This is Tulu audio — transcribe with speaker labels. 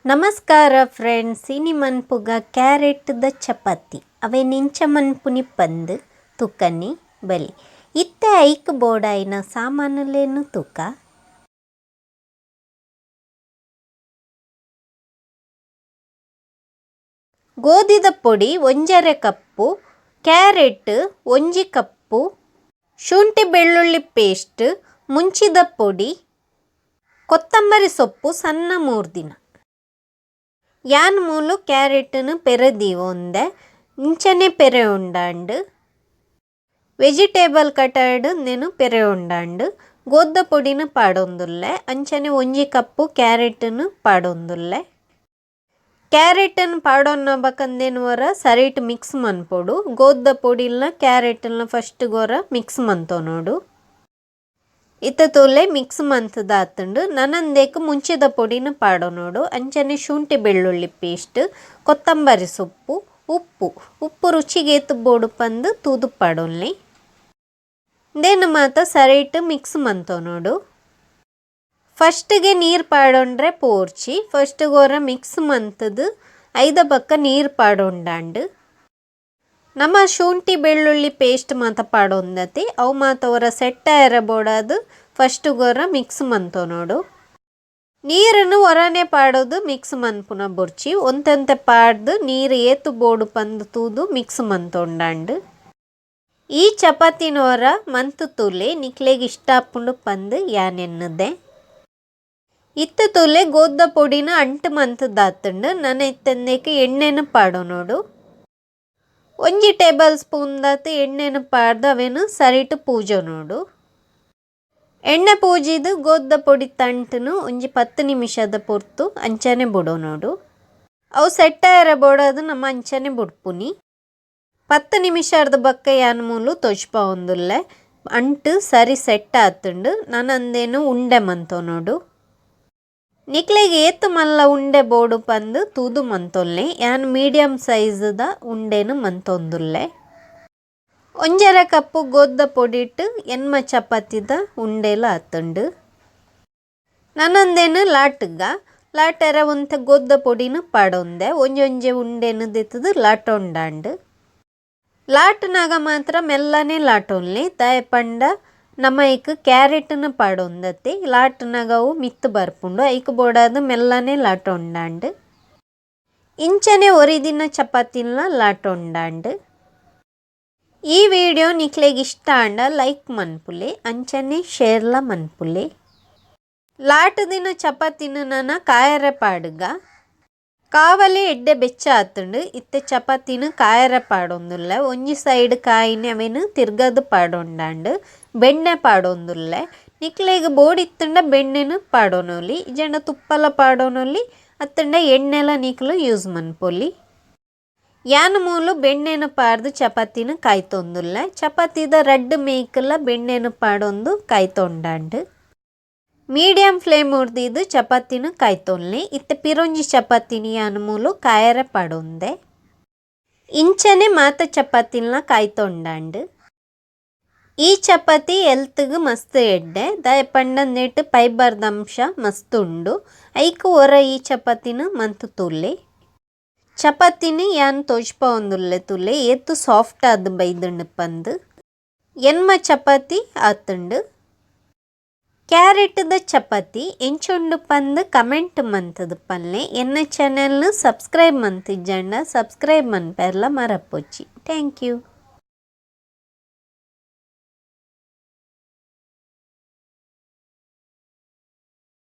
Speaker 1: ನಮಸ್ಕಾರ ಫ್ರೆಂಡ್ಸ್, ಇನಿ ಮನ್ಪುಗ ಕ್ಯಾರೆಟ್ the chapati ಅವೆ ನಿಂಚ ಮನ್ಪುನಿ ಪಂದ್ ತುಕನಿ ಬಲಿ. ಇತ್ತೆ ಐಕ್ ಬೋಡಾಯಿನ ಸಾಮಾನುಲೇನು ತುಕ. ಗೋಧಿದ ಪೊಡಿ 1.5 ಕಪ್ಪು, ಕ್ಯಾರೆಟ್ 1 ಕಪ್ಪು, ಶುಂಠಿ ಬೆಳ್ಳುಳ್ಳಿ ಪೇಸ್ಟ್, ಮುಂಚಿದ ಪೊಡಿ, ಕೊತ್ತಂಬರಿ ಸೊಪ್ಪು ಸಣ್ಣ ಮೂರ್ದಿನ. ಯಾನ್ ಮೂಲು ಕ್ಯಾರೆಟ್ನು ಪೆರದಿ ಒಂದೆ ಇಂಚನೆ ಪೆರೆ ಉಂಡಾಂಡ್. ವೆಜಿಟೇಬಲ್ ಕಟರ್ಡ್ ನೆನು ಪೆರೆ ಉಂಡಾಂಡ್. ಗೋದ್ದ ಪೊಡಿನ ಪಾಡೊಂದುಲ್ಲೆ ಅಂಚನೆ 1 ಕಪ್ಪು ಕ್ಯಾರೆಟ್ನು ಪಾಡೊಂದುಲ್ಲೆ. ಕ್ಯಾರೆಟ್ನು ಪಾಡೊನ್ನ ಬಕಂದೇನು ವರ ಸರಿಟ್ ಮಿಕ್ಸ್ ಮನ್ಪೊಡು. ಗೋದ್ದ ಪೊಡಿಲ್ನ ಕ್ಯಾರೆಟ್ನ ಫಸ್ಟ್ ಗೊರ ಮಿಕ್ಸ್ ಮಂತೊನೊಡು. ಇತ್ತ ತೋಲೆ ಮಿಕ್ಸ್ ಮಂತದಾತುಂಡು. ನನಂದೇಕ್ ಮುಂಚಿದ ಪೊಡಿನ ಪಾಡೊನೊಡು. ಅಂಚನೆ ಶುಂಠಿ ಬೆಳ್ಳುಳ್ಳಿ ಪೇಸ್ಟ್, ಕೊತ್ತಂಬರಿ ಸೊಪ್ಪು, ಉಪ್ಪು ಉಪ್ಪು ರುಚಿಗೆ ಬೋಡು ಪಂದು ತೂದು ಪಾಡೊನ್ಲಿ. ದೇನು ಮಾತ ಸರಿಟ್ ಮಿಕ್ಸ್ ಮಂತೊನೊಡು. ಫಸ್ಟ್ಗೆ ನೀರು ಪಾಡೊಂಡ್ರೆ ಪೋರ್ಚಿ ಫಸ್ಟ್ ಗೊರ ಮಿಕ್ಸ್ ಮಂತದು ಐದ ಬಕ್ಕ ನೀರು ಪಾಡೊಂಡಾಂಡು. ನಮ್ಮ ಶುಂಠಿ ಬೆಳ್ಳುಳ್ಳಿ ಪೇಸ್ಟ್ ಮಾತ ಪಾಡೊಂದತಿ ಅವು ಮಾತ ಒರ ಸೆಟ್ ಆಯರ ಬೋಡಾದು ಫಸ್ಟ್ ಗೊರ ಮಿಕ್ಸ್ ಮಂತೊನೊಡು. ನೀರನ್ನು ಒರನೆ ಪಾಡೋದು ಮಿಕ್ಸ್ ಮನ್ಪುನ ಬೊರ್ಚಿ ಒಂತೆಂತೆ ಪಾಡ್ದು ನೀರು ಏತು ಬೋಡು ಪಂದು ತೂದು ಮಿಕ್ಸ್ ಮಂತೊಂಡಾಂಡು. ಈ ಚಪಾತಿನೋರ ಮಂತು ತೂಲೆ ನಿಕ್ಲೆಗ್ ಇಷ್ಟ ಆಪುಂಡು ಪಂದು ಯಾನೆನ್ನುದೆ. ಇತ್ತ ತೂಲೆ ಗೋದ್ದ ಪೊಡಿನ ಅಂಟು ಮಂತದಾತುಂಡು. ನನ ಇತ್ತಂದೇಕ್ ಎಣ್ಣೆನು ಪಾಡೊನೊಡು. 1 ಟೇಬಲ್ ಸ್ಪೂನ್ ದಾತ್ ಎಣ್ಣೆನು ಪಾಡ್ದು ಅವೇನು ಸರಿಟ್ ಪೂಜೊನೊಡು. ಎಣ್ಣೆ ಪೂಜಿದು ಗೋದ್ದ ಪೊಡಿ ತಂಟುನು ಒಂಜಿ 10 ನಿಮಿಷದ ಪೊರ್ತು ಅಂಚನೆ ಬುಡೊನೊಡು. ಅವು ಸೆಟ್ ಆಯರ ಬೋಡಾದ್ ನಮ ಅಂಚನೆ ಬುಡ್ಪುನಿ. 10 ನಿಮಿಷದ ಬಕ್ಕ ಯಾನ್ ಮೂಲು ತೊಜ್ಪಾವೊಂದುಲ್ಲೆ. ಅಂಟು ಸರಿ ಸೆಟ್ ಆತುಂಡು. ನನ ಅಂದೇನು ಉಂಡೆ ಮಂತೊನೊಡು. ನಿಕ್ಲೆಗ್ ಏತ್ ಮಲ್ಲ ಉಂಡೆ ಬೋಡು ಪಂದು ತೂದು ಮಂತೊಲ್ಲೆ. ಯಾನ್ ಮೀಡಿಯಂ ಸೈಜ್ದ ಉಂಡೆನು ಮಂತೊಂದುಲ್ಲೆ. 1.5 ಕಪ್ಪು ಗೋದ್ದ ಪೊಡಿಟ್ ಎನ್ಮ ಚಪಾತಿದ ಉಂಡೆಲ ಆತುಂಡು. ನನಂದೇನು ಲಾಟ್ಗ ಲಾಟೆರ ಒಂತೆ ಗೋದ್ದ ಪೊಡಿನ ಪಾಡೊಂದೆ ಒಂಜೊಂಜೆ ಉಂಡೆನು ದೆತ್ತದು ಲಾಟೊಂಡಾಂಡು. ಲಾಟ್ನಾಗ ಮಾತ್ರ ಮೆಲ್ಲನೆ ಲಾಟೊನ್ಲಿ. ದಾಯೆ ಪಂಡ ನಮ ಐಕ್ ಕ್ಯಾರೆಟ್ನು ಪಾಡೊಂದತಿ ಲಾಟ್ನಾಗ ಅವು ಮಿತ್ತ್ ಬರ್ಪುಂಡು. ಐಕ್ ಬೋಡಾದ್ ಮೆಲ್ಲನೆ ಲಾಟೊಂಡಾಂಡು. ಇಂಚನೆ ಒರಿದಿನ ಚಪಾತಿನ ಲಾಟೊಂಡಾಂಡು. ಈ ವಿಡಿಯೋ ನಿಕ್ಲೆಗ್ ಇಷ್ಟ ಆಂಡ ಲೈಕ್ ಮನ್ಪುಲೆ, ಅಂಚನೆ ಶೇರ್ಲ ಮನ್ಪುಲೆ. ಲಾಟುದಿನ ಚಪಾತಿನ ನನ ಕಾಯರೆ ಪಾಡುಗ. ಕಾವಲಿ ಎಡ್ಡೆ ಬೆಚ್ಚ ಆತುಂಡು. ಇತ್ತೆ ಚಪಾತಿನ ಕಾಯರೆ ಪಾಡೊಂದುಲ್ಲೆ. ಒಂಜಿ ಸೈಡ್ ಕಾಯಿನೆ ಅವೇನು ತಿರ್ಗದು ಪಾಡೊಂಡಾಂಡು. ಬೆಣ್ಣೆ ಪಾಡೊಂದುಲ್ಲೆ. ನಿಕ್ಲೆಗ್ ಬೋಡಿತ್ತುಂಡ ಬೆಣ್ಣೆನು ಪಾಡೊನೊಲಿ, ಇಜ್ಜಂಡ ತುಪ್ಪಲ ಪಾಡೊನೊಲಿ, ಅತ್ತುಂಡ ಎಣ್ಣೆಲ ನಿಕ್ಲು ಯೂಸ್ ಮನ್ಪೊಲಿ. ಯಾನ್ ಮೂಲು ಬೆಣ್ಣೆನು ಪಾಡ್ದು ಚಪಾತಿನ ಕಾಯ್ತೊಂದುಲ್ಲೆ. ಚಪಾತಿದ ರಡ್ಡ್ ಮೇಯ್ಕುಲ ಬೆಣ್ಣೆನು ಪಾಡೊಂದು ಕಾಯ್ತೊಂಡಾಂಡು. Medium flame ಉರ್ದಿದ್ದು ಚಪಾತಿನ ಕಾಯ್ತೊನ್ಲಿ. ಇತ್ತೆ ಪಿರೊಂಜಿ ಚಪಾತಿನ ಯಾನ್ ಮೂಲು ಕಾಯರೆ ಪಾಡೊಂದೆ. ಇಂಚನೆ ಮಾತ ಚಪಾತಿನ ಕಾಯ್ತೊಂಡಾಂಡು. ಈ ಚಪಾತಿ ಎಲ್ತ್ಗ್ ಮಸ್ತ್ ಎಡ್ಡೆ. ದಾಯೆ ಪಂಡ ನೆಟ್ ಫೈಬರ್ದ ಅಂಶ ಮಸ್ತ್ ಉಂಡು. ಐಕ್ ಒರ ಈ ಚಪಾತಿನ ಮಂತ್ ತೂಲೆ. ಚಪಾತಿನ ಯಾನ್ ತೋಜ್ಪಾವೊಂದುಲ್ಲೆ ತೂಲೆ ಏತ್ ಸಾಫ್ಟ್ ಆದ್ ಬೈದುಂಡು ಪಂದ್. ಎನ್ಮ ಚಪಾತಿ ಆತುಂಡು. ಕ್ಯಾರೆಟ್ದ ಚಪಾತಿ ಎಂಚುಂಡು ಪಂದ್ ಕಮೆಂಟ್ ಮಂತದು ಪನ್ಲೆ. ಎನ್ನ ಚಾನೆಲ್ನು ಸಬ್ಸ್ಕ್ರೈಬ್ ಮಂತಿಜ್ಜಂಡ ಸಬ್ಸ್ಕ್ರೈಬ್ ಮನ್ಪೆರ್ಲ ಮರಪೊಚ್ಚಿ. Thank you.